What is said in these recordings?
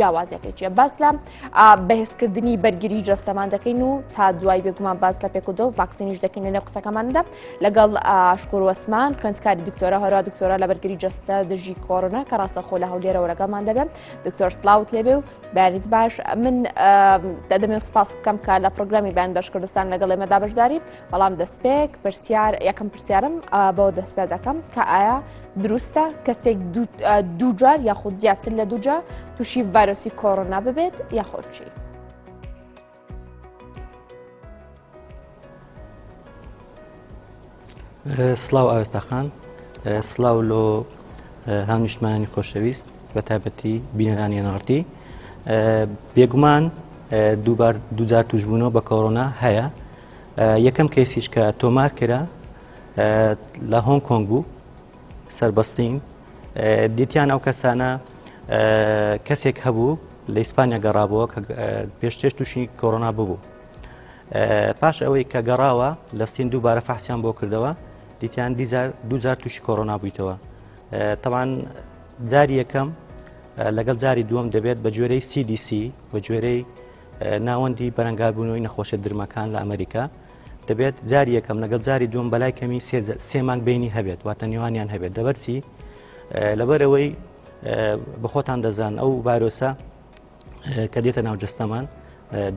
جیاوازیەکەی چیە؟ باس لە بەهێزکردنی بەرگری جەستەمان دەکەین و تا دوای بێگومان باس لە پێکوتە و ڤاکسینیش دەکەین لەنێو قسەکەماندا لەگەڵ شکور وەسمان خوێندکاری دکتۆرە هەروە دکتۆرە لە بەرگری جەستە دژی کۆرۆنا کە ڕاستەخۆ لە هەولێرەوە لەگەڵمان دەبێت دکتۆر سلااوت لێبێ و بەیانیت باش من دەدەمێ سپاس بکەم کە لە پرۆگرامی بەیان باش کوردستان لەگەڵ ئێمەدا بەشداری بەڵام دەستپێک پرسیار یەکەم پرسیارم بۆ دەست پێ دەکەم کە ئایا دروستە کەسێک دووجار یاخود زیاتر لە دووجار تووشی ڤایرۆسی کۆرۆنا ببێت یاخود چی؟ سڵاو ئاوێستاخان سڵاو لۆ هاونیشتمانانی خۆشەویست بە تایبەتی بینەرانی NRT بێگومان دووبار دووجار توشبوونەوە بە کۆرۆنا هەیە یەکەم کەیسیش کە تۆمار کرا لە هۆنگ کۆنگ بوو سەر بە سین دیتیان ئەو کەسانە کەسێک هەبوو لە ئیسپانیا گەڕابەوە کە پێشتێش تووشی کۆرۆنا ببوو پاش ئەوەی کە گەڕاوە لە سین دووبارە فەحسیان بۆ کردەوە دیتیان دیجار دووجار تووشی کۆرۆنا بوویتەوە تەوان جاری یەکەم لەگەڵ جاری دووەم دەبێت بە گوێرەی CDC بە گوێرەی ناوەندی بەرەنگاربوونەوەی نەخۆشە درمەکان لە ئەمریکا دەبێت جاری یەکەم لەگەڵ جاری دووەم بەلای کەمی سێ مانگ بینی هەبێت واتە نێوانیان هەبێت دەبەرچی لەبەرەوەی بەخۆتان دەزان ئەو ڤایرۆسە کە دێتە ناو جەستەمان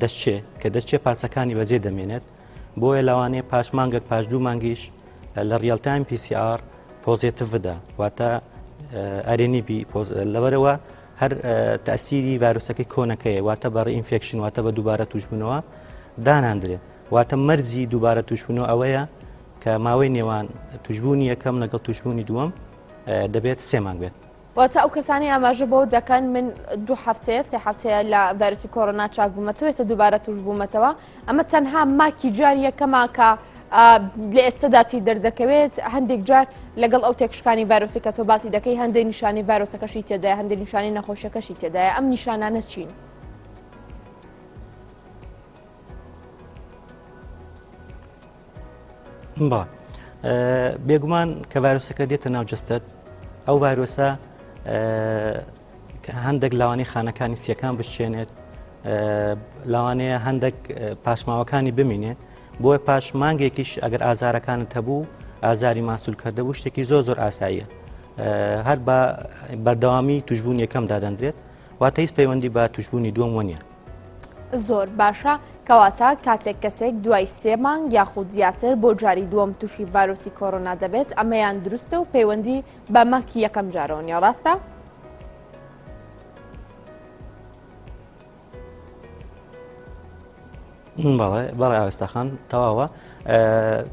دەشچێ کە دەشچێ پارچەکانی بەجێ دەمێنێت بۆیە لەوانەیە پاش مانگێک پاش دوو مانگیش لە real-time PCR positive دا واتە ئەرێنی بی لەبەرەوە هەر تەسیری ڤایرۆسەکەی کۆنەکەی واتە بە reinfection واتە بە دووبارە توشبوونەوە داناندرێ واتە مەرجی دووبارە توشبوونەوە ئەوەیە کە ماوەی نێوان توشبوونی یەکەم لەگەڵ توشبوونی دووەم دەبێت سێ مانگ بێت. واتە ئەو کەسانەی ئاماژە بەوە دەکەن من دوو هەفتەیە سێ هەفتەیە لە ڤایرۆسی کۆرۆنا چاک بوومەتەوە ئێستا دووبارە توش بوومەتەوە ئەمە تەنها ماکی جاری یەکەمە کە لە ئێستادا تی دەردەکەوێت هەندێک جار لەگەڵ ئەو تێکشکانی ڤایرۆسی کە تۆ باسی دەکەی هەندێک نیشانی ڤایرۆسەکەشی تێدایە هەندێک نیشانی نەخۆشیەکەشی تێدایە ئەم نیشانانە چین؟ بەڵێ بێگومان کە ڤایرۆسەکە دێتە ناو جەستەت ئەو ڤایرۆسە هەندێک لاوانی خانەکانی سیەکان بشێنێت لەوانەیە هەندێک پاشماوەکانی بمینێ بۆیە پاش مانگێکیش ئەگەر ئازارەکانت هەبوو ئازاری ماسولکە دەبوو شتێکی زۆر زۆر ئاساییە هەر بە بەردەوامی توشبوون یەکەم دادەندرێت واتە هیچ پەیوەندی بە توشبوونی دووەم وە نییە. زۆر باشە کەواتە کاتێک کەسێک دوای سێ مانگ یاخود زیاتر بۆ جاری دووەم تووشی ڤایرۆسی کۆرۆنا دەبێت ئەمەیان دروستە و پەیوەندی بە ماکی یەکەم جارەوە نیە ڕاستە؟ بەڵێ بەڵێ ئاوێستاخان تەواوە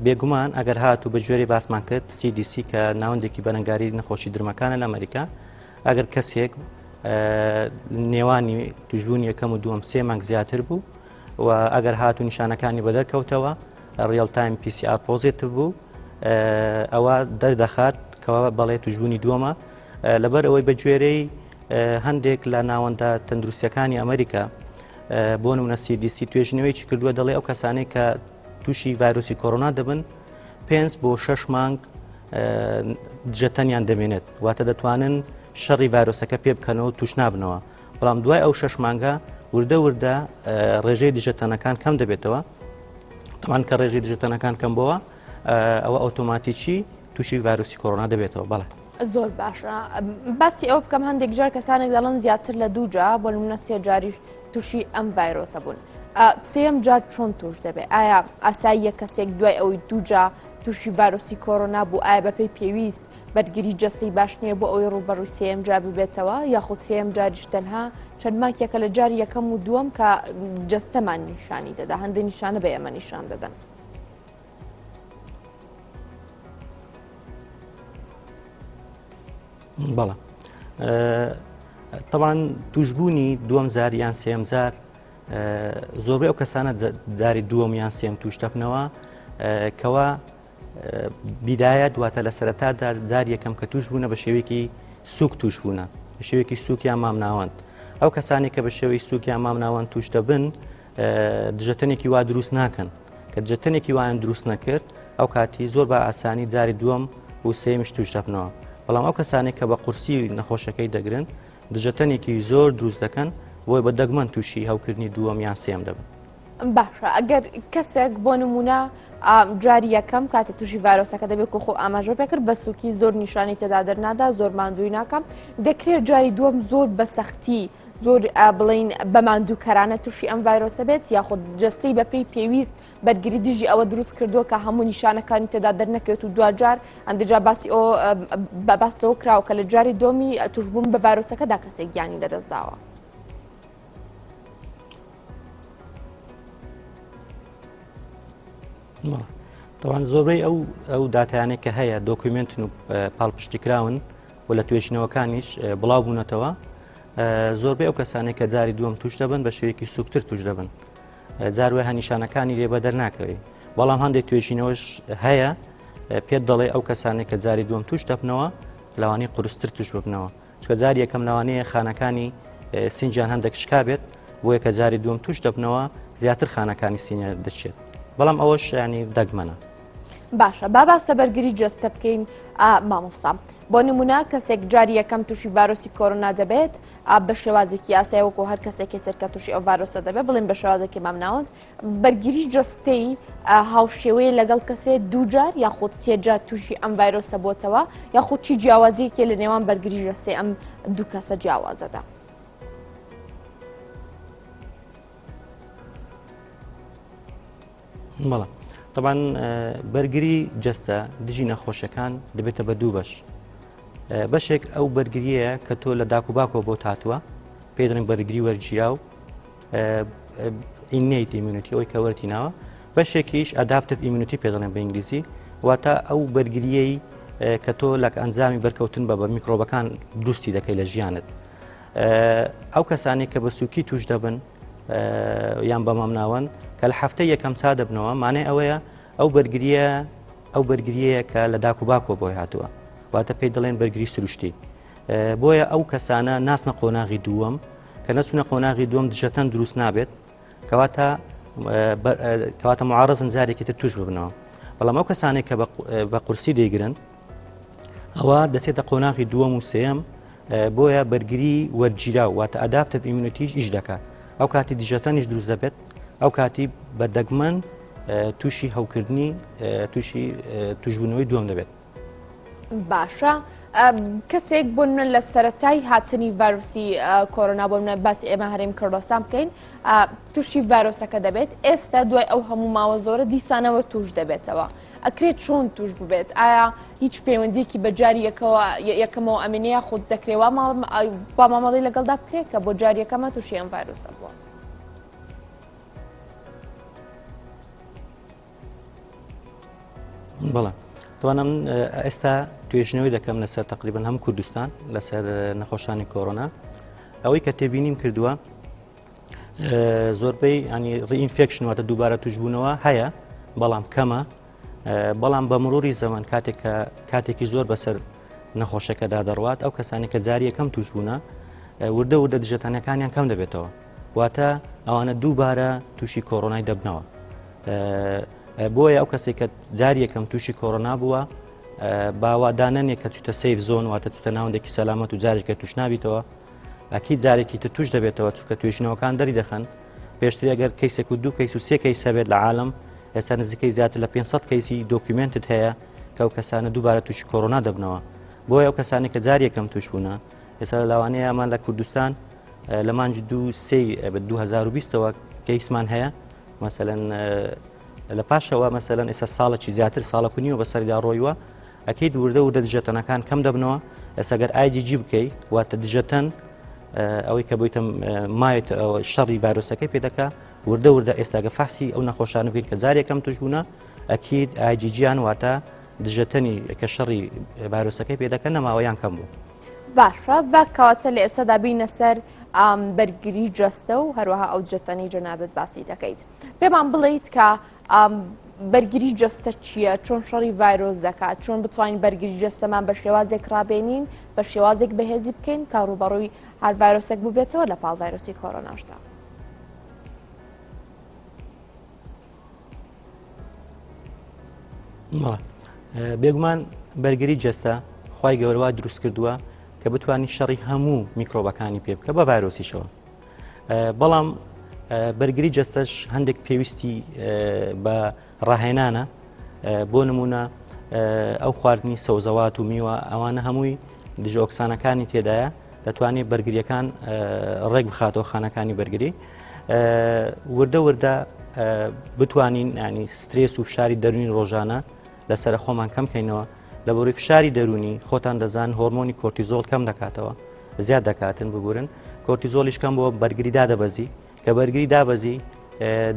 بێگومان ئەگەر هات و بە گوێرەی باسمان کرد CDC کە ناوەندێکی بەرەنگاری نەخۆشی درمەکانە لە ئەمریکا ئەگەر کەسێک نێوانی توشبوون یەکەم و دووەم سێ مانگ زیاتر بوو و ئەگەر هات و نیشانەکانی بەدەر کەوتەوە real-time PCR positive بوو ئەوە دەردەخات کەوا بەڵێ توشبوونی دووەمە لەبەر ئەوەی بە گوێرەی هەندێک لە ناوەندە تەندروستیەکانی ئەمریکا بۆ نمونە CDC توێژینەوەیکی کردووە دەڵێ ئەو کەسانەی کە تووشی ڤایرۆسی کۆرۆنا دەبن پێنج بۆ شەش مانگ دژەتەنیان دەمێنێت واتە دەتوانن شەڕی ڤایرۆسەکە پێ بکەنەوە توش نابنەوە بەڵام دوای ئەو شەش مانگە وردە وردە ڕێژەی دژەتەنەکان کەم دەبێتەوە تەمان کە ڕێژەی دژەتەنەکان کەم بۆوە ئەوە ئۆتۆماتیکی تووشی ڤایرۆسی کۆرۆنا دەبێتەوە بەڵێ. زۆر باشە باسی ئەوە بکەم هەندێک جار کەسانێک دەڵێن زیاتر لە دوو جا بۆ نمونە سێ جاریش تووشی ئەم ڤایرۆسە بوون سێم جار چۆن توش دەبێت ئایا ئاساییە کەسێک دوای ئەوەی دووجا تووشی ڤایرۆسی کۆرۆنا بوو ئایا بەپێی پێویست بەرگری جەستەی باش نییە بۆ ئەوەی ڕووبەڕووی سێم جار ببێتەوە یاخود سێم جاریش تەنها چەند ماکێکە لە جاری یەکەم و دووەم کە جەستەمان نیشانی دەدا هەندێک نیشانە بە ئێمە نیشان دەدەن. بەڵێ تەوان توشببوونی دووەم جار یان سێم جار زۆربەی ئەو کەسانە جاری دووەم یان سێم توش دەبنەوە کەوا بیدایەت واتە لە سەرەتادا جار یەکەم کە توش بوونە بە شێوەیەکی سوک توش بوونە بە شێوەیەکی سوک یان مامناوەند ئەو کەسانی کە بە شێوەی سوک یان مامناوەند توش دەبن دژەتەنێکی وا دروست ناکەن کە دژەتەنێکی وایان دروست نەکرد ئەو کاتی زۆر بە ئاسانی جاری دووەم و سێمیش توش دەبنەوە بەڵام ئەو کەسانێک کە بە قورسی نەخۆشەکەی دەگرن. دژەتەنێکی زۆر دروست دەکەن بۆیە بە دەگمەن تووشی هەوکردنی دووەم یان سێیەم دەبن. باشە ئەگەر کەسێک بۆ نمونە جاری یەکەم کاتێ تووشی ڤایرۆسەکە دەبێت کۆ خۆ ئاماژە پێکرد بە سوکی زۆر نیشانی تێدا دەرنادا زۆر ماندووی ناکەم دەکرێت جاری دووەم زۆر بە سەختی زۆر بڵین بە ماندووکەرانە تووشی ئەم ڤایرۆسە بێت یاخود جستەی بەپێی پێویست بەرگری دژی ئەوە دروست کردووە کە هەموو نیشانەکانی تێدا دەرنەکەوێت و دواجار هەندێجا باسی ئەو باس لەوە کراوە کە لە جاری دۆمی توشبوون بە ڤایرۆسەکەدا کەسێک گیانی لەدەستداوە. تەوان زۆربەی ئەو ئەو داتایانێک کە هەیە document ن و پاڵپشتی کراون و لە توێژینەوەکانیش بڵاو بوونەتەوە زۆربەی ئەو کەسانێک کە جاری دووەم توش دەبن بە شێوەیەکی سوکتر توش دەبن جار وایە نیشانەکانی لێ بەدەر ناکەوێ بەڵام هەندێک توێژینەوەش هەیە پێت دەڵێ ئەو کەسانێک کە جاری دووەم توش دەبنەوە لەوانەیە قورستر توش ببنەوە چکە جاری یەکەم لەوانەیە خانەکانی سینجیان هەندێک شکا بێت بۆیە کە جاری دووەم توش دەبنەوە زیاتر خانەکانی سینە دەچێت بەڵام ئەوەش ینی دەگمەنە. باشە با باس لە بەرگری جەستە بکەین مامۆستا بۆ نمونە کەسێک جاری یەکەم تووشی ڤایرۆسی کۆرۆنا دەبێت بە شێوازێکی ئاسای وەکو هەر کەسێکی تر کە تووشی ئەو ڤایرۆسە دەبێت بڵێن بە شێوازێکی مامناوەند بەرگری جەستەی هاوشێوەیە لەگەڵ کەسێ دووجار یاخود سێجار تووشی ئەم ڤایرۆسە بۆتەوە یاخود چی جیاوازیەکێ لە نێوان بەرگری جەستەی ئەم دوو کەسە جیاوازەدا. بەڵێ تەبان بەرگری جەستە دژی نەخۆشیەکان دەبێتە بە دوو بەش بەشێک ئەو بەرگریەیە کە تۆ لە داک و باکەوە بۆ تاتوە پێ دەڵێن بەرگری وەرگیراو innate immunity ئەوی کە وەرتی ناوە بەشێکیش adaptive immunity پێ دەڵێن بە ئینگلیزی واتە ئەو بەرگریەی کە تۆ لە ئەنجامی بەرکەوتن بە بە میکرۆبەکان دروستی دەکەی لە ژیانت ئەو کەسانی کە بە سوکی توش دەبن یان بە مامناوەند کە لە هەفتەی یەکەم چا دەبنەوە مانای ئەوەیە ئەو بەرگریە ئەو بەرگریەیە کە لە داک و باکەوە بۆی هاتووە واتە پێی دەڵێن بەرگری سروشتی بۆیە ئەو کەسانە ناسنە قۆناغی دووەم کە نەچونە قۆناغی دووەم دژەتەن دروست نابێت کەواتە کەواتە معارزن جارێکی تر توش ببنەوە بەڵام ئەو کەسانێک کە بە قورسی دەیگرن ئەوە دەچێتە قۆناغی دووەم و سێیەم بۆیە بەرگری وەرگیراو واتە adaptive immunity ش ئیش دەکات ئەو کاتی دژەتەنیش دروست دەبێت ئەو کاتی بە دەگمەن تووشی هەوکردنی تووشی توشبوونەوەی دووەم دەبێت. باشە کەسێک بۆ منە لە سەتای هاتنی ڤایرۆسی کۆرۆنا بۆ منە باسی ئێمە هەرێم کوردستان بکەین تووشی ڤایرۆسەکە دەبێت ئێستا دوای ئەو هەموو ماوە زۆرە دیسانەوە توش دەبێتەوە ئەکرێت چۆن توش ببێت؟ ئایا هیچ پەیوەندیەکی بە جاری یەکەوە یەکەمەوە ئەمێنێ یاخود دەکرێ وا وا مامەڵەی لەگەڵدا بکرێت کە بۆ جاری یەکەمە تووشی ئەم ڤایرۆسە بووە؟ بەڵێ توانم ئێستا توێژینەوەی دەکەم لەسەر تقریبن هەم کوردستان لەسەر نەخۆشانی کۆرۆنا ئەوەی کە تێبینیم کردووە زۆربەی ینی reinfection واتە دووبارە توشبوونەوە هەیە بەڵام کەمە بەڵام بە مروری زەمان کاتێک کە کاتێکی زۆر بەسەر نەخۆشەکەدا دەڕوات ئەو کەسانی کە جاری یەکەم توش بوونە وردە وردە دژەتەنەکانیان کەم دەبێتەوە واتە ئەوانە دووبارە تووشی کۆرۆنای دەبنەوە بۆیە ئەو کەسێک کە جاری یەکەم تووشی کۆرۆنا بووە باوادانەنێک کە چوتە safe zone واتە چوتە ناوەندێکی سەلامەت و جارێکە توش نابیتەوە ئەکید جارێکی تر توش دەبێتەوە چونکە توێژینەوەکان دەری دەخەن پێشتر ئەگەر case ێک و دوو case و سێ case هەبێت لە عالم ئێستا نزیکەی زیاتر لە 500 case ی documented هەیە کە ئەو کەسانە دووبارە تووشی کۆرۆنا دەبنەوە بۆیە ئەو کەسانی کە جار یەکەم توش بوونە ئێستا لەوانەیە ئەمان لە کوردستان لە مانگی دوو سێ 2020ەوە case مان هەیە مەسەلەن لە پاشەوە مەسەلەن ئێستا ساڵێکی زیاتر ساڵەک و نیوە بەسەریدا ڕۆیوە ئەکید وردە وردە دژەتەنەکان کەم دەبنەوە ئێستا گەر IgG بکەی واتە دژەتەن ئەوەی کە بۆیتە مایت شەڕی ڤایرۆسەکەی پێ دەکا وردە وردە ئێستاگە فەحسی ئەو نەخۆشانە بکەین کە جارێکەم توش بوونە ئەکید IgG یان واتە دژەتەنی کە شەڕی ڤایرۆسەکەی پێ دەکەن نەماوە یان کەم بوو. باشە با کەواتە لە ئێستادا بینە سەر بەرگری جەستە و هەروەها ئەو جەتەنەی جەنابت باسی دەکەیت پێمان بڵیت کە بەرگری جەستە چییە؟ چۆن شەڕی ڤایرۆس دەکات؟ چۆن بتوانین بەرگری جەستەمان بە شێوازێک ڕابێنین، بە شێوازێک بەهێزی بکەین کە ڕووبەڕووی هەر ڤایرۆسێک ببێتەوە لە پاڵ ڤایرۆسی کۆرۆناشدا؟ بێگومان بەرگری جەستە خوای گەورە وا دروست کردووە. کە بتوانانی شەڕی هەموو میکرۆبەکانی پێ بکە بە ڤایرۆسیشەوە. بەڵام بەرگری جەستەش هەندێک پێویستی بە ڕاهێنانە بۆ نمونە ئەو خواردنی سەوزەوات و میوە ئەوانە هەمووی دژۆکسانەکانی تێدایە دەتوانێت بەرگریەکان ڕێک بخاتەوە خانەکانی بەرگری وردە وردە بتوانین ینی سترێس و فشاری دەروونی ڕۆژانە لەسەر خۆمان کەم کەینەوە لە بەڕووی فشاری دەروونی خۆتان دەزان هۆرمۆنی کۆرتیزۆڵ کەم دەکاتەوە زیاد دەکاتن ببورن کۆرتیزۆلیش کەم بۆ بەرگری دادەبەزی کە بەرگری دابەزی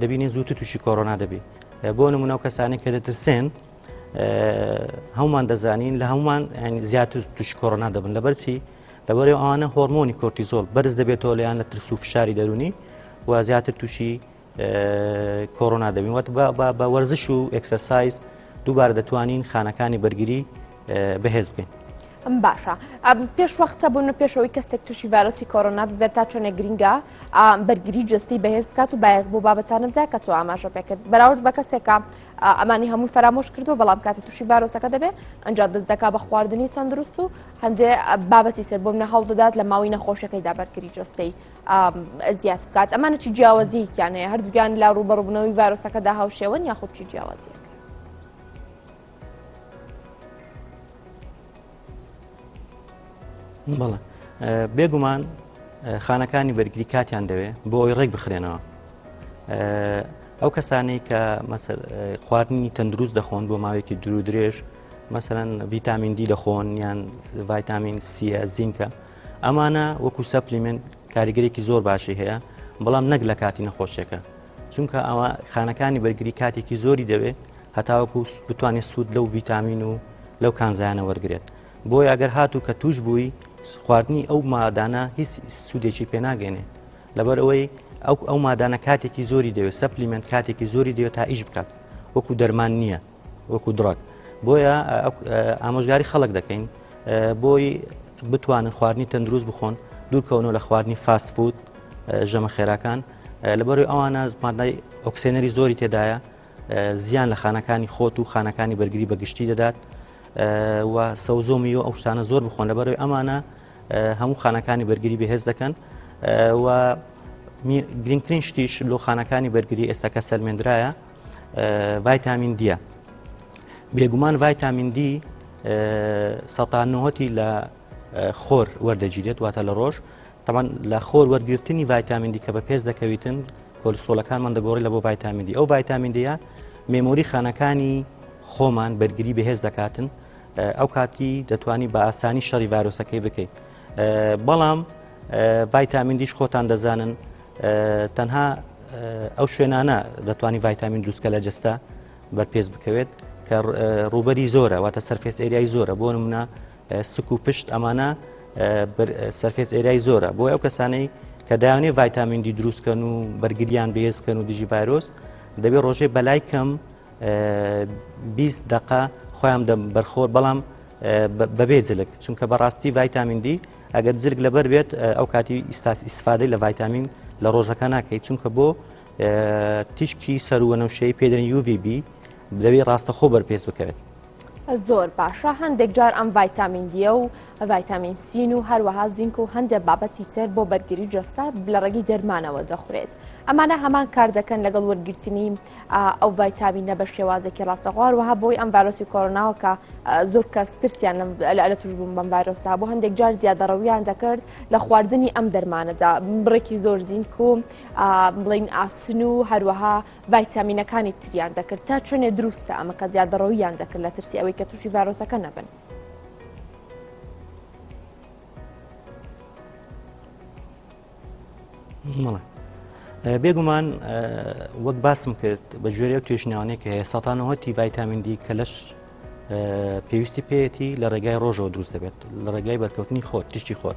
دەبینین زووتر تووشی کۆرۆنا دەبی بۆ نمونە و کەسانی کە دەترسێن هەمومان دەزانین لە هەمومان زیاتر تووشی کۆرۆنا دەبن لەبەرچی لەبەرەوە ئەوانە هۆرمۆنی کۆرتیزۆل بەرز دەبێتەوە لەیان لە ترس و فشاری دەرونی و زیاتر تووشی کۆرۆنا دەبین وات بە وەرزش و exercise دووبارە دەتوانین خانەکانی بەرگری بەهێز بکەین. باشە پێش وەختە بوون و پێشەوەی کەسێک تووشی ڤایرۆسی کۆرۆنا ببێت تا چۆنێک گرنگە بەرگری جستی بەهێز بکات و بایەخ بۆ بابەتانە بدا کە تۆ ئاماژە پێکرد بەراورد بە کەسێکە ئەمانی هەمووی فەرامۆش کردو بەڵام کاتی تووشی ڤایرۆسەکە دەبێت ئەنجا دەست دەکا بە خواردنی تەندروست و هەندێ بابەتی سەر بۆم نە هەوڵدەدات لە ماوەی نەخۆشیەکەیدا بەرگری جەستەی زیاد بکات ئەمانە چی جیاوازیەکیان هەیە هەردووکیان لە ڕووبەڕووبوونەوەی ڤایرۆسەکەدا هاوشێوەن یاخود چی جیاوازیەک؟ بەڵێ بێگومان خانەکانی بەرگری کاتیان دەوێ بۆ ئەوی ڕێک بخرێنەوە ئەو کەسانەی کە مەسەر خواردنی تەندروست دەخۆن بۆ ماوەیەکی دوور درێژ مەسەرەن ڤیتامین دی دەخۆن یان ڤایتامین سیە زینکە ئەمانە وەکو supplement کاریگەرێکی زۆر باشی هەیە بەڵام نەک لە کاتی نەخۆشیەکە چونکە ئەوە خانەکانی بەرگری کاتێکی زۆری دەوێت هەتاوەکو بتوانێت سوود لەو ڤیتامین و لەو کانزایانە وەرگێت بۆیە ئەگەر هاتوو کە توش بووی خواردنی ئەو مادانە هیچ سوودێکی پێناگەێنێ لەبەر ئەوەی ئەو ئەو مادانە کاتێکی زۆری دەوێت supplement کاتێکی زۆری دەوێت تا ئیش بکات وەکو دەرمان نییە وەکو drug بۆیە ئامۆژگاری خەڵک دەکەین بۆی بتوانن خواردنی تەندروست بخۆن دوورکەونەوە لە خواردنی fast food ژەمە خێراکان لەبەروی ئەوانە مادای ئۆکسێنەری زۆری تێدایە زیان لە خانەکانی خۆت و خانەکانی بەرگری بەگشتی دەدات و سەوزۆ میوە ئەو شتانە زۆر بخۆن لەبەرەوەی ئەمانە هەموو خانەکانی بەرگری بەهێز دەکەن و گرنگترین شتیش لۆ خانەکانی بەرگری ئێستا کە سەلمێندرایە ڤایتامین دیە بێگومان ڤایتامین دی سەتا نهۆتی لە خۆر وەردەگیرێت واتە لە ڕۆژ تەمان لە خۆر وەرگرتنی ڤایتامین دی کە بە پێست دەکەویتن کۆلسترۆلەکانمان دەگۆڕی لە بۆ ڤایتامین دی ئەو ڤایتامین دیە memory خانەکانی خۆمان بەرگری بەهێز دەکاتن ئەو کاتی دەتوانی بە ئاسانی شەڕی ڤایرۆسەکەی بکەیت بەڵام ڤایتامین دیش خۆتان دەزانن تەنها ئەو شوێنانە دەتوانی ڤایتامین دروستکە لە جەستە بەرپێست بکەوێت کە ڕووبەری زۆرە واتە surface area ی زۆرە بۆ نمونە سک و پشت ئەمانە surface area ی زۆرە بۆ ئەو کەسانەی کە دایانێ ڤایتامین دی دروستکەن و بەرگریان بەهێزکەن و دژی ڤایرۆس دەبێت ڕۆژێ بەلای کەم 20 دقە خۆیان دەم بەرخۆر بەڵام بەبێ جلک چونکە بەڕاستی ڤایتامین دی ئەگەر جلک لەبەر بێت ئەو کاتی ئیسفادەی لە ڤایتامین لە ڕۆژەکە ناکەیت چونکە بۆ تیشکی سەروەنەوشەی پێدرێن UVB دەبێ ڕاستەخۆ بەرپێست بکەوێت. زۆر باشە هەندێک جار ئەم ڤایتامین دیە و ڤایتامین سین و هەروەها زینک و هەندێک بابەتی تر بۆ بەرگری جەستە لە ڕێگەی دەرمانەوە دەخورێت ئەمانە هەمان کار دەکەن لەگەڵ وەرگرتنی ئەو ڤایتامینە بە شێوازێکی ڕاستەخۆ هەروەها بۆی ئەم ڤایرۆسی کۆرۆناوە کە زۆر کەس ترسیان لە توشبوون بەم ڤایرۆسە بۆ هەندێک جار زیادەڕەویان دەکرد لە خواردنی ئەم دەرمانەدا بڕێکی زۆر زینک و بڵین ئاسن و هەروەها ڤایتامینەکانی تریان دەکرد تا چەنێ دروستە ئەمە کە زیادەڕەویان دەکرد لە ترسی ئەوەی کە تووشی ڤایرۆسەکە نەبن؟ بێگومان وەک باسم کرد بە گوێرەی ئەو توێژینەوانەی کە هەیە سەتانەوەتی ڤایتامین دی کە لەش پێویستی پێیەتی لە ڕێگای ڕۆژەوە دروست دەبێت لە ڕێگای بەرکەوتنی خۆر تیشکی خۆر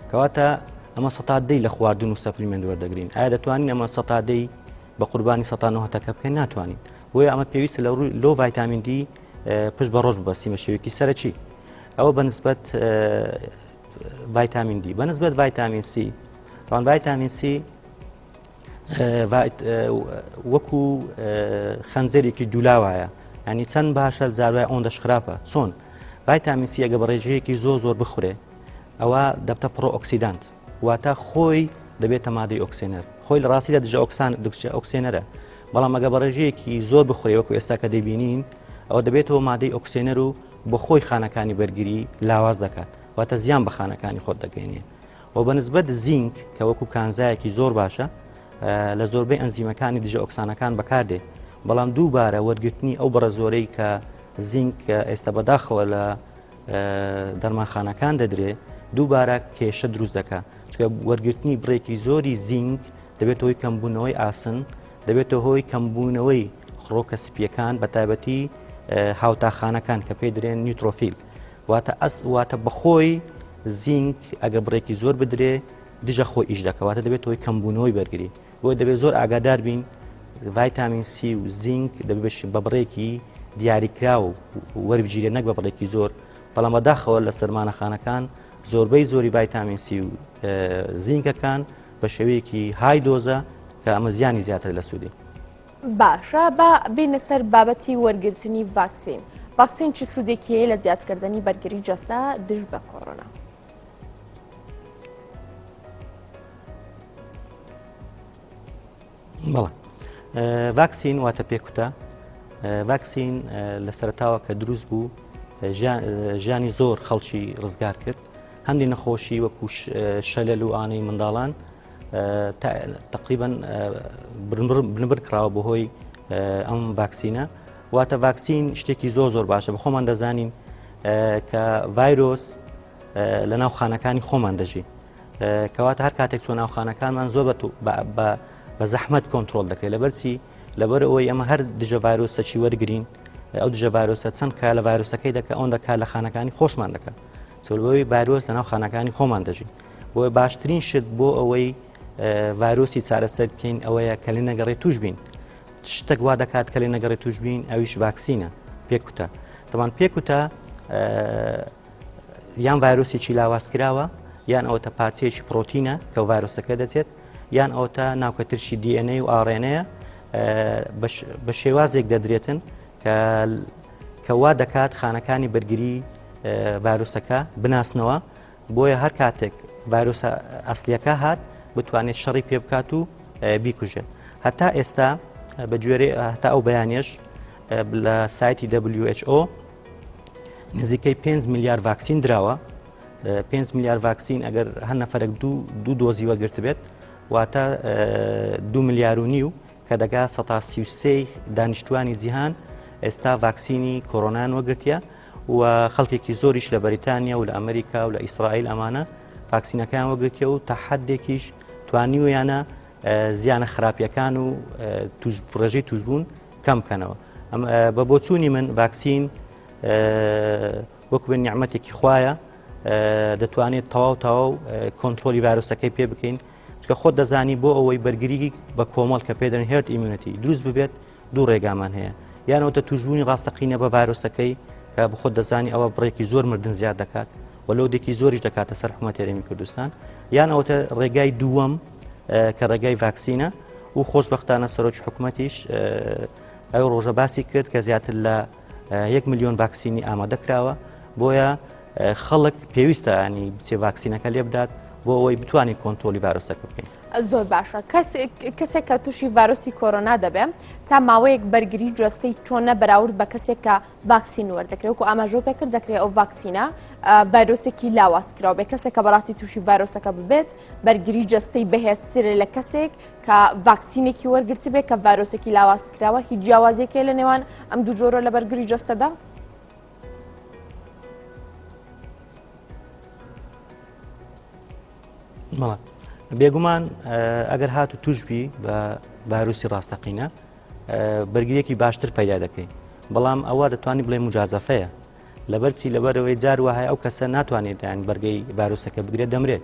کەواتە ئەمە سەتا دەی لە خواردن و supplement وەردەگرین ئایا دەتوانین ئەمە سەتا دەی بە قوربانی سەتا نەهەتەکە بکەین ناتوانین بۆیە ئەمە پێویستە لە ڕووی لۆ ڤایتامین دی پشت بە ڕۆژ ببەستین بە شێوەیەکی سەرەکی ئەوە بەنسبەت ڤایتامین دی بەنسبەت ڤایتامین سی تاوان ڤایتامین سی وەکو خەنجەرێکی دوولاوایە ینی چەند باشە جاروای ئەوەندەش خراپە چۆن ڤایتامین سی ئەگە بە ڕێژەیەکی زۆر زۆر بخورێ. ئەوە دەبتە pro-oxidant واتە خۆی دەبێتە مادەی ئۆکسێنەر خۆی لە ڕاستیدا دژە ئۆکسان دژە ئۆکسێنەرە بەڵام ئەگە بە ڕێژەیەکی زۆر بخورێ وەکو ئێستا کە دەیبینین ئەوە دەبێتەوە مادەی ئۆکسێنەر و بۆ خۆی خانەکانی بەرگری لاواز دەکات واتە زیان بە خانەکانی خۆت دەگەێنێ و بە نسبەت زینک کە وەکو کانزایەکی زۆر باشە لە زۆربەی ئەنزیمەکانی دژە ئۆکسانەکان بەکاردێ بەڵام دووبارە وەرگرتنی ئەو بڕە زۆرەی کە زینک ئێستا بەداخەوە لە دەرمانخانەکان دەدرێ دووبارە کێشە دروست دەکا چونکە وەرگرتنی بڕێکی زۆری زینک دەبێتە هۆی کەمبوونەوەی ئاسن دەبێتە هۆی کەمبوونەوەی خڕۆکە سپیەکان بە تایبەتی هاوتاخانەکان کە پێی درێن neutrophil واتە ئەس واتە بەخۆی زینک ئەگە بڕێکی زۆر بدرێ دژە خۆی ئیش دەکەواتە دەبێت هۆی کەمبوونەوەی بەرگری بۆیە دەبێت زۆر ئاگادار بین ڤایتامین سی و زینک دەبێت بە بڕێکی دیاریکراو وەربگیرێت نەک بە بڕێکی زۆر بەڵام بەداخەوە لە سەرمانەخانەکان زۆربەی زۆری ڤایتامین سی و زینکەکان بە شێوەیەکی high dose ە کە ئەمە زیانی زیاتر لە سوودی. باشە با بێینە سەر بابەتی وەرگرتنی ڤاکسین ڤاکسین چ سوودێکی هەیە لە زیادکردنی بەرگری جەستە دژ بە کۆرۆنا؟ بەڵێ ڤاکسین واتە پێکوتە ڤاکسین لە سەرتاوە کە دروست بوو ژیانی زۆر خەڵکی ڕزگار کرد هەندی نەخۆشی وەکو شەلەل و ئانەی منداڵان تقریبا بنبر کراوە بەهۆی ئەم ڤاکسینە واتە ڤاکسین شتێکی زۆر زۆر باشە بە خۆمان دەزانین کە ڤایرۆس لە ناو خانەکانی خۆمان دەژی کەواتە هەر کاتێک چۆ ناو خانەکانمان زۆر بە زەحمەت کۆنتترۆل دەکرێت لەبەرچی لەبەر ئەوەی ئەمە هەر دژە ڤایرۆسەکی وەرگین ئەو دژە ڤایرۆسە چەند کا لە ڤایرۆسەکەی دەکە ئەوەندە کار لە خانەکانی خۆشمان دەکە چۆلبەوەی ڤایرۆس لە ناو خانەکانی خۆمان دەژی بۆیە باشترین شت بۆ ئەوەی ڤایرۆسی چارەسەر بکەین ئەوەیە کە لێ نەگەڕێ توش بین شتێک وا دەکات کە لێ نەگەڕێ توش بین ئەویش ڤاکسینە پێکوتە تەمان پێکوتە یان ڤایرۆسێکی لاواز کراوە یان ئەوەتە پارچەیەکی پرۆتینە کە ڤایرۆسەکە دەچێت یان ئەوەتە ناوکە ترشی DNA و RNA یە بە شێوازێک دەدرێتن کە کە وا دەکات خانەکانی بەرگری ڤایرۆسەکە بناسنەوە بۆیە هەر کاتێک ڤایرۆسە ئەسلیەکە هات بتوانێت شەڕی پێ بکات و بیکوژێت هەتا ئێستا بە گوێرەی هەتا ئەو بەیانیش لە سایتی WHO نزیکەی 5 ملیار ڤاکسین دراوە 5 ملیار ڤاکسین ئەگەر هەر نەفرێک دوو دوو دۆزی وەگرت بێت واتە دو ملیار و نیو کە دەگا 33 دانیشتوانی جیهان ئێستا ڤاکسینی کۆرۆنان وەگرتیە و خەڵکێکی زۆریش لە بەریتانیا و لە ئەمریکا و لە ئیسرائیل ئەمانە ڤاکسینەکەیان وەگرتیە و تا حدێکیش توانیویانە زیانە خراپیەکان و ڕێژەی توشبوون کەم بکەنەوە بە بۆچوونی من ڤاکسین وەکو بە نیعممەتێکی خوایە دەتوانێت تەواو تەواو کۆنتترۆلی ڤایرۆسەکەی پێ بکەین چکە خۆت دەزانی بۆ ئەوەی بەرگری بە کۆمەڵ کە پێدەن herd immunity دروست ببێت دوو ڕێگامان هەیە یان ئەوتە توشبوونی ڕاستەقینە بە ڤایرۆسەکەی کە بخۆت دەزانی ئەوە بڕێکی زۆر مردن زیاد دەکات و load ێکی زۆریش دەکاتە سەر حکوومەت هەرێمی کوردستان یان ئەوتە ڕێگای دووەم کە ڕێگای ڤاکسینە و خۆشببختانە سەرۆکی حکوومەتیش ئەو ڕۆژە باسی کرد کە زیاتر لە یەک میلیۆن ڤاکسینی ئامادە کراوە بۆیە خەڵک پێویستە ینی بچێ ڤاکسینەکە لێ بدات بۆ ئەوەی بتوانین کۆنترۆلی ڤایرۆسەکە بکەین. زۆر باشە کەسێک کە تووشی ڤایرۆسی کۆرۆنا دەبێ تا ماوەیەک بەرگری جەستەی چۆنە بەراورد بە کەسێک کە ڤاکسین وەردەکرێت وەکو ئاماژەو پێکرد دەکرێت ئەو ڤاکسینە ڤایرۆسێکی لاواز کراو بێ کەسێک کە بەڕاستی تووشی ڤایرۆسەکە ببێت بەرگری جەستەی بەهێزترە لە کەسێک کە ڤاکسینێکی وەرگرتبێ کە ڤایرۆسێکی لاواز کراوە هیچ جیاوازیەک هەیە لە نێوان ئەم دوو جۆرە لە بەرگری جەستەدا؟ بەڵێ بێگومان ئەگەر هات و توش بی بە ڤایرۆسی ڕاستەقینە بەرگریەکی باشتر پەیدا دەکەی بەڵام ئەوە دەتوانانی بڵێ مجازەفەیە لەبەر چی لەبەرەوەی جار وهەیە ئەو کەسە ناتوانێت یان بەرگەی ڤایرۆسەکە بگرێت دەمرێت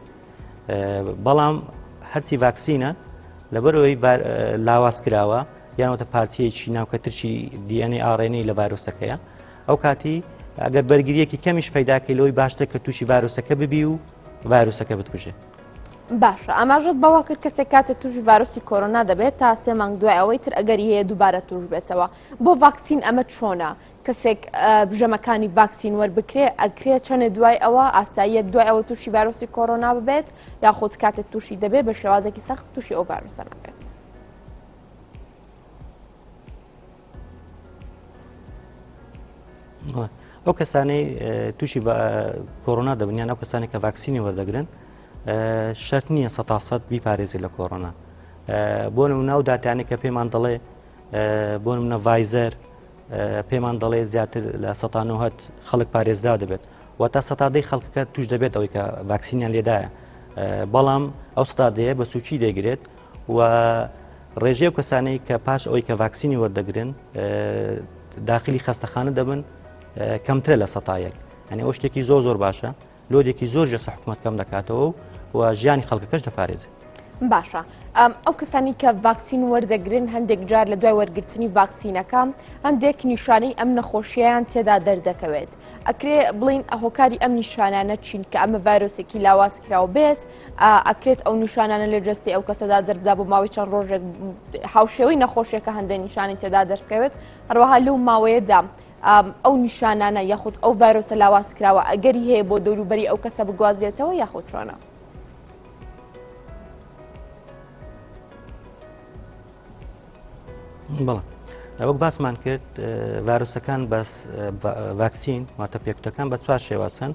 بەڵام هەرچی ڤاکسینە لەبەرەوەی لاواز کراوە یانەوەتە پارچەیەکی ناوکە ترشی DNA RNA لە ڤایرۆسەکەیە ئەو کاتی ئەگەر بەرگریەکی کەمیش پەیداکەی لەوەی باشتر کە تووشی ڤایرۆسەکە ببی و ڤایرۆسەکە بتکوژێ. باشە ئاماژەت بەوە کرد کەسێک کاتێ تووشی ڤایرۆسی کۆرۆنا دەبێت تا سێ مانگ دوای ئەوەی تر ئەگەری هەیە دووبارە تووش بێتەوە بۆ ڤاکسین ئەمە چۆنە؟ کەسێک ژەمەکانی ڤاکسین وەربکرێ ئەکرێ چەنێ دوای ئەوە ئاساییە دوای ئەوە تووشی ڤایرۆسی کۆرۆنا ببێت یاخود کاتێک تووشی دەبێت بە شێوازێکی سەخت تووشی ئەو ڤایرۆسە نابێت؟ ئەو کەسانەی تووشی کۆرۆنا دەبن یان ئەو کەسانی کە ڤاکسینی وەردەگرن شەرت نییە سە سەد بیپارێزی لە کۆرۆنا بۆ نمونە ئەو داتانێک کە پێمان دەڵێ بۆ نمونە ڤایزەر پێمان دەڵێ زیاتر لە 90 خەڵک پارێزرا دەبێت واتە سەتا دەی خەڵکەکە توش دەبێت ئەوەی کە ڤاکسینیان لێدایە بەڵام ئەو سەتا دەیە بە سوکی دەگرێت و ڕێژەی ئەو کەسانەی کە پاش ئەوەی کە ڤاکسینی وەردەگرن داخلی خەستەخانە دەبن کەمترە لە سەتا یەک یعنی ئەو شتێکی زۆر زۆر باشە load ێکی زۆر جەسە حکوومەت کەم دەکاتەوە و ژیانی خەڵکەکەش دەپارێزێت. باشە ئەو کەسانی کە ڤاکسین وەردەگرن هەندێک جار لە دوای وەرگرتنی ڤاکسینەکە هەندێک نیشانەی ئەم نەخۆشییان تێدا دەردەکەوێت ئەکرێ بڵین هۆکاری ئەم نیشانانە چین کە ئەمە ڤایرۆسێکی لاواز کراو بێت ئەکرێت ئەو نیشانانە لە جەستەی ئەو کەسەدا دەربدا بۆ ماوەی چەند ڕۆژێک هاوشێوەی نەخۆشیەکە هەندێک نیشانی تێدا دەرکەوێت هەروەها لەو ماوەیەدا ئەو نیشانانە یاخود ئەو ڤایرۆسە لاواز کراوە ئەگەری هەیە بۆ دەوروبەری ئەو کەسە بگوازرێتەوە یاخود چۆنە؟ بەڵێ وەک باسمان کرد ڤایرۆسەکان بەس ڤاکسین واتە پێکوتەکان بە چوار شێوازن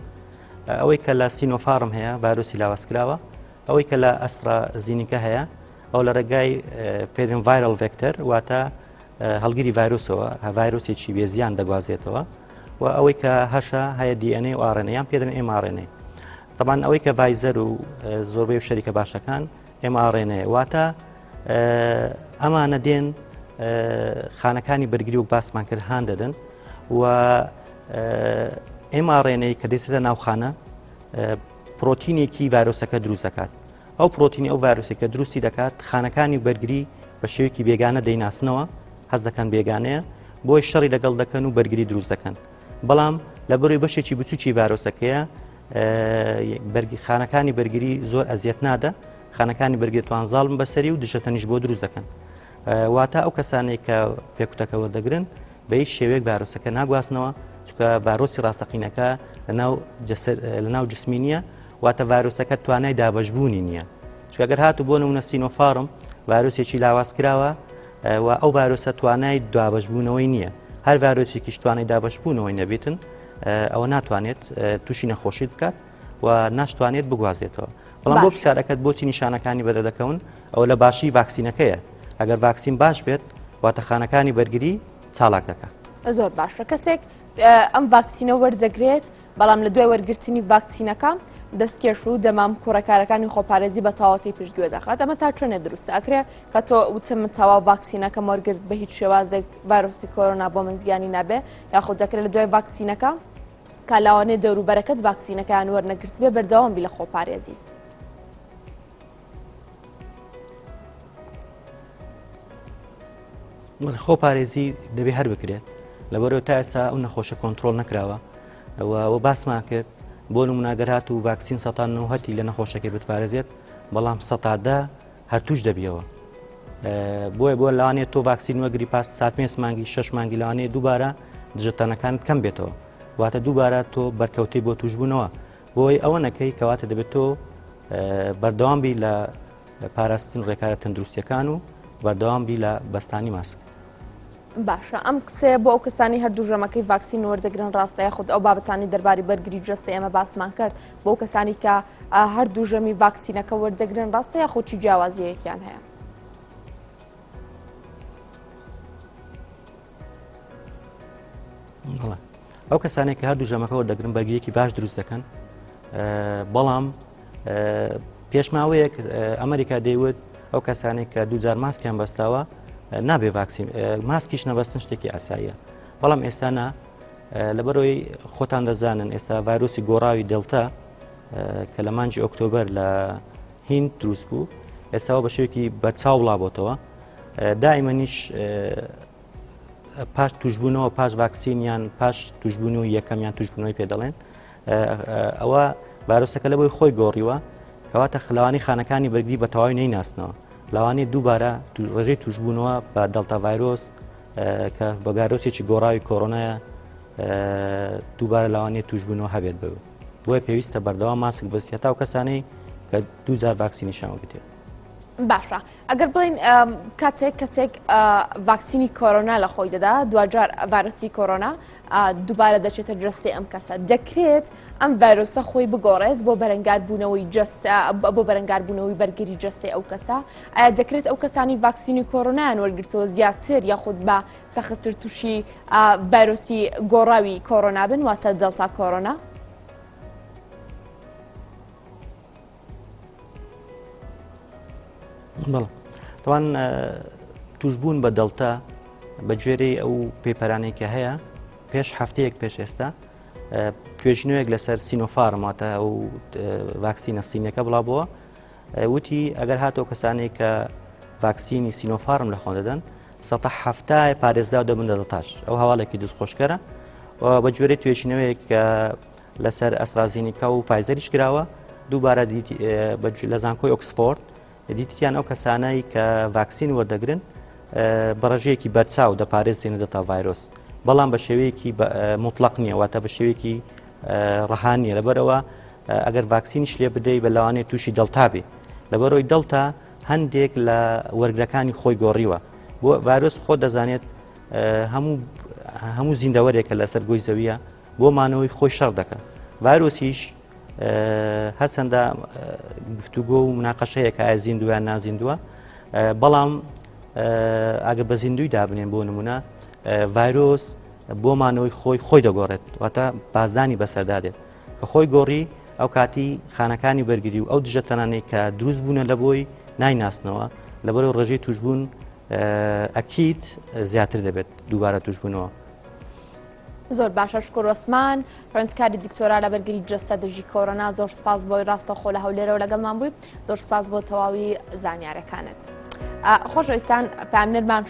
ئەوەی کە لە سینۆفارم هەیە ڤایرۆسی لاوازکراوە ئەوەی کە لە ئەسترا زینیکە هەیە ئەو لە ڕێگای پێدرێن viral vector واتە هەڵگری ڤایرۆسەوە ڤایرۆسێکی بێزیان دەگوازێتەوە و ئەوەی کە هەشە هەیە DNA و RNA یان پێدرێن mRNA طبعا ئەوەی کە ڤایزەر و زۆربەی و شەریکە باشەکان mRNA واتە ئەمانە دێن خانەکانی بەرگری و باسمان کرد هان دەدەن و mRNA کە دێسێتە ناوخانە پرۆتینێکی ڤایرۆسەکە دروست دەکات ئەو پرۆتینی ئەو ڤایرۆسێکە دروستی دەکات خانەکانی بەرگری بە شێوەیەکی بێگانە دەیناسنەوە حەز دەکەن بێگانەیە بۆی شەڕی لەگەڵ دەکەن و بەرگری دروست دەکەن بەڵام لە بەروی بەشێکی بچوکی ڤایرۆسەکەیە بەرگی خانەکانی بەرگری زۆر ئەزیەت نادە خانەکانی بەرگری توان زاڵم بەسەری و دژەتەنیش بۆ دروست دەکەن واتە ئەو کەسانێک کە پێکوتەکە وەردەگرن بە هیچ شێوەیەک ڤایرۆسەکە ناگواستنەوە چونکە ڤایرۆسی ڕاستەقینەکە لەناو لەناو جسمی نییە واتە ڤایرۆسەکە توانای دابەشبوونی نییە چونکە گەر هاتوو بۆ نمونە سینۆفارم ڤایرۆسێکی لاواز کراوە و ئەو ڤایرۆسە توانای دابەشبوونەوەی نییە هەر ڤایرۆسێکیش توانای دابەشبوونەوەی نەبێتن ئەوە ناتوانێت تووشی نەخۆشیت بکات و ناشتوانێت بگوازێتەوە بەڵام بۆ پرسیارەکەت بۆچی نیشانەکانی بەدەردەکەون ئەوە لە باشی ڤاکسینەکەیە ئەگەر ڤاکسین باش بێت واتە خانەکانی بەرگری چالاک دەکات. زۆر باشە کەسێک ئەم ڤاکسینە وەردەگرێت بەڵام لە دوای وەرگرتنی ڤاکسینەکە دەستکێش و دەمام کوڕەکارەکانی خۆپارێزی بە تەواوەتی پشتگوێ دەخات ئەمە تا چەنێ دروستە ئەکرێ کە تۆ وتم من تەواو ڤاکسینەکەم وەرگرت بە هیچ شێوازێک ڤایرۆسی کۆرۆنا بۆ من زیانی نابێ یاخود دەکرێت لە دوای ڤاکسینەکە کە لاوانەیە دەوروبەرەکەت ڤاکسینەکەیان وەرنەگرتبێ بەردەوام بی لە خۆپارێزی. خۆپارێزی دەبێ هەر بکرێت لەبەرەوە تا ئێستا ئەو نەخۆشە کۆنتترۆل نەکراوە و باسمان کرد بۆ نموناگەر هات و ڤاکسین سەتان نەوهەتی لە نەخۆشەکەی بتپارێزێت بەڵام سەتادا هەر توش دەبیەوە بۆیە بۆ لەوانەیە تۆ ڤاکسین وەگری پاس ساتمێس مانگی شش مانگی لەوانەیە دووبارە دژەتەنەکانت کەم بێتەوە واتە دووبارە تۆ بەرکەوتەی بۆ توشبوونەوە بۆی ئەوە نەکەی کەواتە دەبێت تۆ بەردەوام بی لە پاراستن ڕێکارە تەندروستیەکان و بەردەوام بی لە بەستانی ماسک. باشە ئەم قسەیە بۆ ئەو کەسانی هەردوو ژەمەکەی ڤاکسین وەردەگرن ڕاستە یاخود ئەو بابەتانی دەرباری بەرگری جەستە ئێمە باسمان کرد بۆ کەسانی کە هەردوو ژەمی ڤاکسینەکە وەردەگرن ڕاستە یاخود چی جیاوازیەکیان هەیە؟ ئەو کەسانێک کە هەردوو ژەمەکە وەردەگرن بەرگریەکی باش دروست دەکەن بەڵام پێشماوەیەک ئەمریکا دەیوت ئەو کەسانێک کە دووجار ماسکیان بەستاوە نابێ ڤاکسین ماسکیش نەبەستن شتێکی ئاساییە بەڵام ئێستا نا لەبەرەوەی خۆتان دەزانن ئێستا ڤایرۆسی گۆڕاوی دلتا کە لە مانگی ئۆکتۆبەر لە هیند دروست بوو ئێستاوە بە شێوەیەکی بەرچاو بڵاوبۆتەوە دائیمەنیش پاش توشبوونەوە پاش ڤاکسین یان پاش توشبوون و یەکەم یان توشبوونەوەی پێ دەڵێن ئەوە ڤایرۆسەکە لە بۆی خۆی گۆڕیوە کەواتە خلوانی خانەکانی بەرگری بە تەواوی نەیناسنەوە لەوانەیە دووبارە ڕێژەی توشبوونەوە بە دەلتا ڤایرۆس کە بە ڤایرۆسێکی گۆڕاوی کۆرۆنایە. دووبارە لەوانەیە توشبوونەوە هەبێت بە بۆیە پێویستە بەردەوام ماسک بەستێت هەتا و کەسانەی کە دووجار ڤاکسینیشیان وەرگرتێت. باشە ئەگەر بڵین کاتێک کەسێک ڤاکسینی کۆرۆنا لە خۆی دەدا دواجار ڤایرۆسی کۆرۆنا دووبارە دەچێتە جەستەی ئەم کەسە دەکرێت ئەم ڤایرۆسە خۆی بگۆڕێت بۆ بەرەنگاربوونەوەی جەستە بۆ بەرەنگاربوونەوەی بەرگری جەستەی ئەو کەسە ئایا دەکرێت ئەو کەسانی ڤاکسینی کۆرۆنایان وەرگرتەوە زیاتر یاخود بە سەختتر تووشی ڤایرۆسی گۆڕاوی کۆرۆنا بن واتە دەلتا کۆرۆنا؟ بەڵێ تەوان توشبوون بە دەڵتا بە گوێرەی ئەو paper انەی کە هەیە پێش هەفتەیەک پێش ئێستا توێژینەوەیەک لەسەر سینۆفارم واتە ئەو ڤاکسینە سینەکە بڵاو بووە وتی ئەگەر هاتەوە کەسانێک کە ڤاکسینی سینۆفارم لە خۆن دەدەن سەتا هەفتای پارێزراو دەبن لە دەڵتاش ئەو هەواڵێکی دڵخۆشکەرە بە گوێرەی توێژینەوەیەک کە لەسەر ئەسترازینیکا و فایزەریش کراوە دووبارە لە زانکۆی ئۆکسفۆرد دیتیان ئەو کەسانەی کە ڤاکسین وەردەگرن بە ڕێژەیەکی بەرچاو دەپارێزێن دەتا ڤایرۆس بەڵام بە شێوەیەکی مطلق نییە واتە بە شێوەیەکی ڕەها نییە لەبەرەوە ئەگەر ڤاکسینیش لێ بدەی بە لەوانەیە تووشی دەڵتا بێ لەبەرەوەی دەڵتا هەندێک لە وەرگرەکانی خۆی گۆڕیوە بۆ ڤایرۆس خۆ دەزانێت هەموو هەموو زیندەوەرێکە لەسەر گۆی زەویە بۆ مانەوەی خۆی شەڕ دەکە ڤایرۆسیش هەرچەندە گفتوگۆ و مناقەشەیە کە ئایا زیندووە یان نازیندووە بەڵام ئەگەر بە زیندوی دابنێن بۆ نمونە ڤایرۆس بۆ مانەوەی خۆی خۆی دەگۆڕێت واتە بازدانی بەسەردا دێت کە خۆی گۆڕی ئەو کاتی خانەکانی بەرگری و ئەو دژەتەنانەی کە دروست بوونە لە بۆی نایناسنەوە لەبەرەوە ڕێژەی توشبوون ئەکییت زیاتر دەبێت دووبارە توشبوونەوە. زۆر باشە شکر وەسمان خوێندکاری دکتۆرا لە بەرگری جەستە دژی کۆرۆنا زۆر سپاس بۆی ڕاستەخۆ لە هەولێرەوە لەگەڵمان بووی زۆر سپاس بۆ تەواوی زانیارەکانت خۆشەویستان پامنەرمان.